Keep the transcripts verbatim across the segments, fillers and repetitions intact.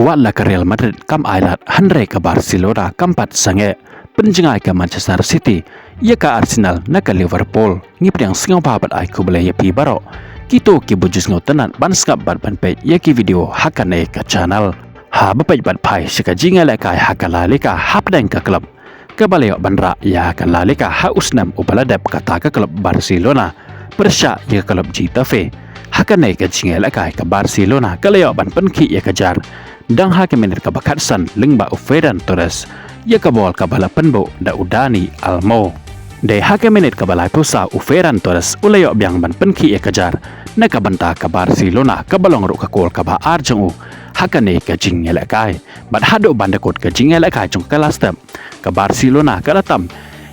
Wat la ka Real Madrid kam ailad, hynrei ka Barcelona kam pat sangeh. Pynjngai ka Manchester City ïa ka Arsenal na ka Liverpool. Ngi pdiang sngewbha bad ai khublei ïa phi baroh kito kiba ju sngewtynnat ban sngap bad ban peit ïa ki video ha kane ka channel. Haba peit bad phai sha ka jingïalehkai ha ka La Liga hapdeng ka club kaba la ïoh ban rah ïa ka La Liga ha u snem uba la dep, kata ka club Barcelona pyrshah ïa ka club Getafe. Ha kane ka jingïalehkai ka Barcelona ka la ïoh ban pynkhih ïa ka jar dang ha ka minit kaba khatsan lyngba u Ferran Torres ïa ka bol kaba la pynbuh da u Dani Olmo. Dei ha ka minit kaba laiphew saw u Ferran Torres u la ïoh biang ban pynkhih ïa ka jar na ka bynta ka Barcelona, kaba long ruh ka kol kaba ar jong u ha kane ka jingïalehkai. Bad haduh ban da kut ka jingïalehkai jong ka la step, ka Barcelona ka la tam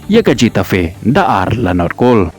ïa ka Getafe da ar la nod kol.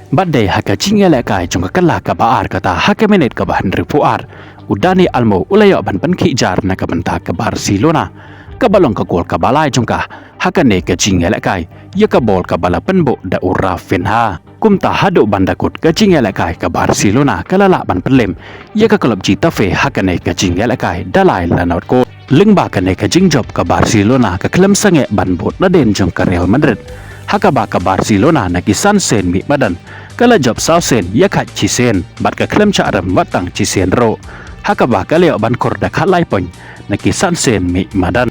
Bad dei ha ka jingïalehkai jong ka kylla kaba ar, kata ha ka minit kaba hynriewphew ar, u Dani Olmo u la ïoh ban pynkhih jar na ka bynta ka Barcelona, kaba long ka kol kaba lai jong ka ha kane ka jingïalehkai ïa ka bol kaba la pynbuh da u Raphinha. Kumta haduh ban da kut ka jingïalehkai ka Barcelona ka la lah ban pynlem ïa ka club Getafe ha kane ka jingïalehkai da lai la nod kol. Lyngba kane ka jingjop ka Barcelona ka khlem sangeh ban bud nadien jong ka Real Madrid, ha kaba ka Barcelona na ki san sien mih madan ka la jop saw sien ïa khaid shi sien, bad ka khlem shah rem wat tang shi sien ruh, ha kaba ka la ïoh ban khur da khatlai point na ki san sien mih madan.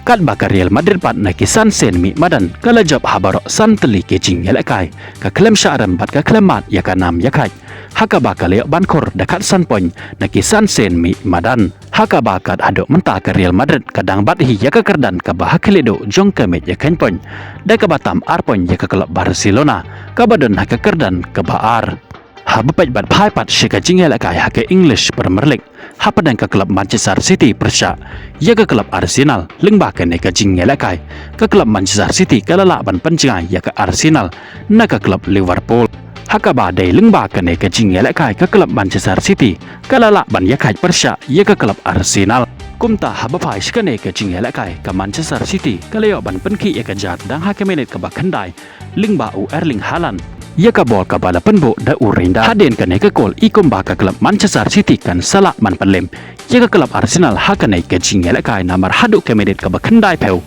Katba ka Real Madrid pat na ki san sien mih madan ka la jop ha baroh san tylli ki jingïalehkai, ka khlem shah rem bad ka khlem mad ïa ka nam ïa khaid, ha kaba ka la ïoh ban khur da khatsan point na ki san sien mih madan. Ha kaba kat haduh mynta ka Real Madrid ka dang bat hi ïa ka kyrdan kaba ha khlieh duh jong ka mej ïa khein point, da kaba tam ar point ïa ka club Barcelona kaba don ha ka kyrdan kaba ar. Haba peit bad phai pat sha ka jingïalehkai ha ka English Premier League, hapdeng ka club Manchester City pyrshah ïa ka club Arsenal, lyngba kane ka jingïalehkai ka club Manchester City ka la lah ban pynjngai ïa ka Arsenal na ka club Liverpool. Ha kaba dei lyngba kane ka jingïalehkai ka club Manchester City ka la lah ban ïakhaid pyrshah ïa ka club Arsenal. Kumta haba phai sha kane ka jingïalehkai ka Manchester City ka la ïoh ban pynkhih ïa ka jar dang ha ka minit kaba khyndai lyngba u Erling Haaland ïa ka bol kaba la pynbuh da u Reina. Hadien kane ka kol i kumba ka club Manchester City kan sa lah ban pynlem ïa ka club Arsenal ha kane ka jingïalehkai, namar haduh ka minit kaba khyndaiphew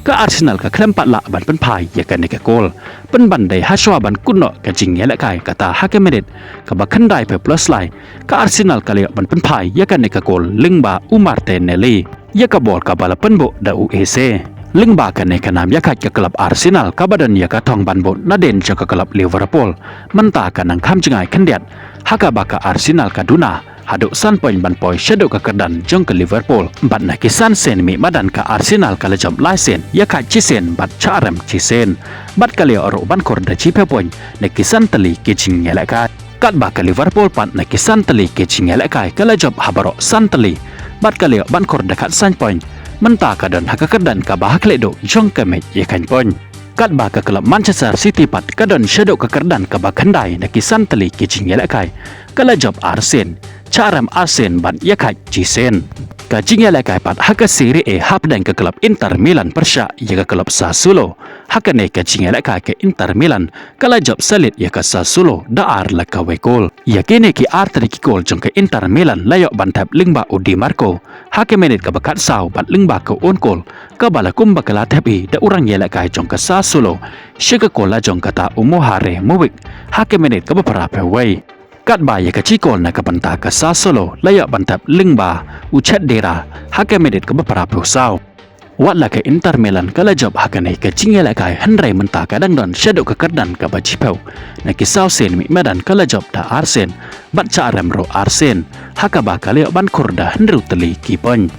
ka Arsenal ka khlem pat lah ban pynphai ïa kane ka kol. Pynban dei hashwa ban kut noh ka jingïalehkai, kata ha ka minit kaba khyndaiphew plus lai ka Arsenal ka la ïoh ban pynphai ïa kane ka kol lyngba u Martinelli ïa ka bol kaba la pynbuh da u Eze. Lyngba kane ka nam ïakhaid ka club Arsenal kaba don ïa ka thong ban bud nadien jong ka club Liverpool mynta ka nang kham jngai khyndiat, ha kaba ka Arsenal ka duna haduh san point ban poi shaduh ka kyrdan jong ka Liverpool. Bad na ki san sien mih madan ka Arsenal ka la jop lai sien, ïakhaid shi sien bad shah rem shi sien, bad ka la ïoh ruh ban khur da shiphew point na ki san tylli ki jingïalehkai. Katba ka Liverpool pat na ki san tylli ki jingïalehkai ka la jop ha baroh san tylli, bad ka la ïoh ban khur da khatsan point, mynta ka don ha ka kyrdan kaba ha khlieh duh jong ka mej ïa khein point. Katba ka club Manchester City pat ka don shaduh ka kyrdan kaba khyndai na ki san tylli ki jingïalehkai, ka la jop ar sien, shah rem ar sien bad ïakhaid shi sien. Ka jingïalehkai pat ha ka Serie A hapdeng ka club Inter Milan pyrshah ïa ka club Sassuolo. Ha kane ka jingïalehkai ka Inter Milan ka la jop salit ïa ka Sassuolo da ar la kawei kol. Ïa kine ki ar tylli ki kol jong ka Inter Milan la ïoh ban thep lyngba u Di Marco ha ka minit kaba khatsaw bad lyngba ka own goal kaba la kum ba ka la thep hi da u rangïalehkai jong ka Sassuolo sha ka kol la jong kata u Mouhadre Mouhic ha ka minit kaba phraphew wei. Katba ïa ka shi kol na ka bynta ka Sassuolo la ïoh ban thep lyngba u Cheddira ha ka minit kaba phraphew saw. Wat la ka Inter Milan ka la jop ha kane ka jingïalehkai, hynrei mynta ka dang don shaduh ka kyrdan kaba shiphew. Na ki saw sien mih madan ka la jop da ar sien bad shah rem ruh ar sien, ha kaba ka la ïoh ban khur da hynriew tylli ki point.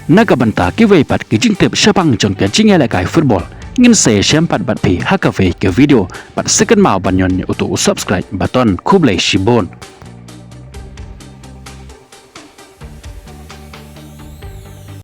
Na ka bynta kiwei pat ki jingtip shaphang jong ka jingïalehkai football, ngin sa ïashem pat bad phi ha kawei ka video, bad sa kynmaw ban ñion ïa uto u subscribe button. Khublei shibun.